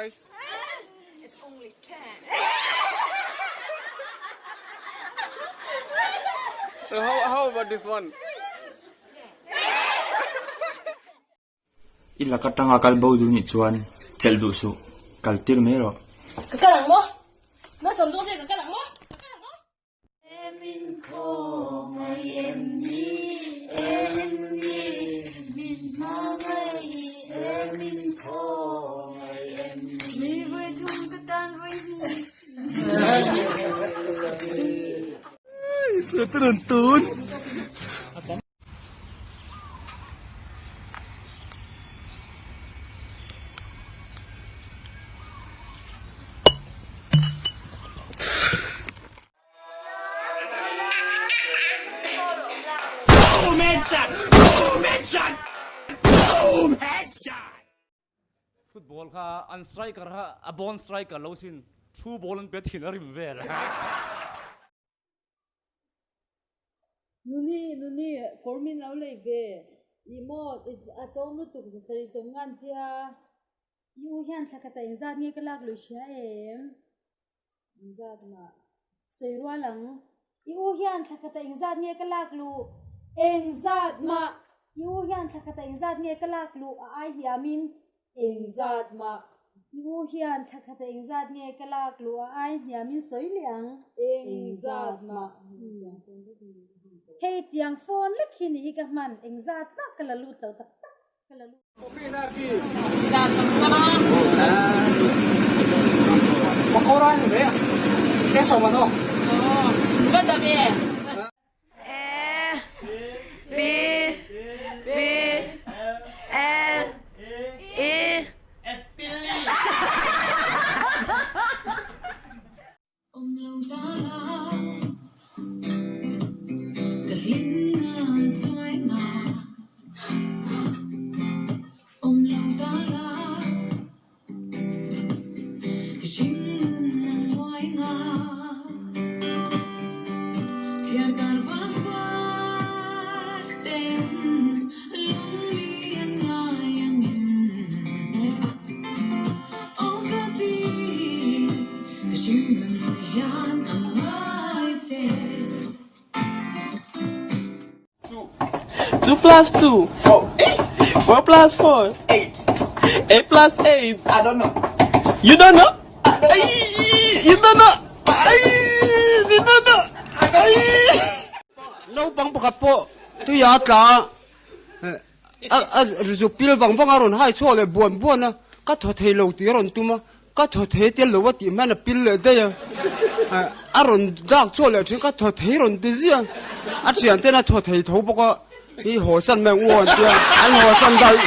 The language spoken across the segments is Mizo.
price? It's only 10. How about this one? I lak atanga kal bo duh nih chuan chelh duh suh, kal tir mai rawh. Ka kal ang maw? Na sawm dawn che ka kal ang maw? Ka kal ang maw? Football kha an striker kha a born striker lo sin through ball an pe thin a rim vel. Nuni, Nuni, kawr min lo lei ve. Ih maw, a tlawm lutuk za sarih chawm ngan tia. I u hian thla khat ah engzat nge ka lak lui hria em? Engzat mah sawi rual ang. I u hian thla khat ah engzat nge ka lak luh? Engzat mah. I u hian thla khat ah engzat nge ka lak luh a ai hiamin? Engzat mah. I u hian thla khat ah engzat nge ka lak luh a ai hniamin sawi leh ang? Engzat mah. Hei tiang phone lek hi ni hi ka hman engzat mah ka la lut lo tak tak. Awm lo ta la ka hlim na chuai nga Awm lo ta la ka hring nun a nguai nga Thiar kar vang vak ten lung mi an ngai angin Aw ka ti ka hring nun hian a ngai che. 2 plus 2. 4. 4 plus 4. 8. 8 plus 8. I don't know. You don't know? You don't know? You don't know? Naupang pakhat pawh tuia a tla a, a zuk pil vang vang a rawn hai chhuak leh buan buan a, ka thaw thei lo tih a rawn tum a, ka thaw thei tel lo a tih hman a pil leh daih a, a rawn dak chhuak leh thin ka thaw thei rawn ti ziah a, a thian ten a thaw thei tho bawk a, i haw san mai ang u an tia, an haw san daih.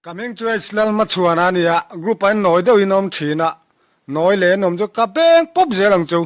Ka hming chu H Lalhmachhuan a nia, group ah in nawi deuh in awm thin a, nawi leh an awm chu ka beng pawp zel ang chu.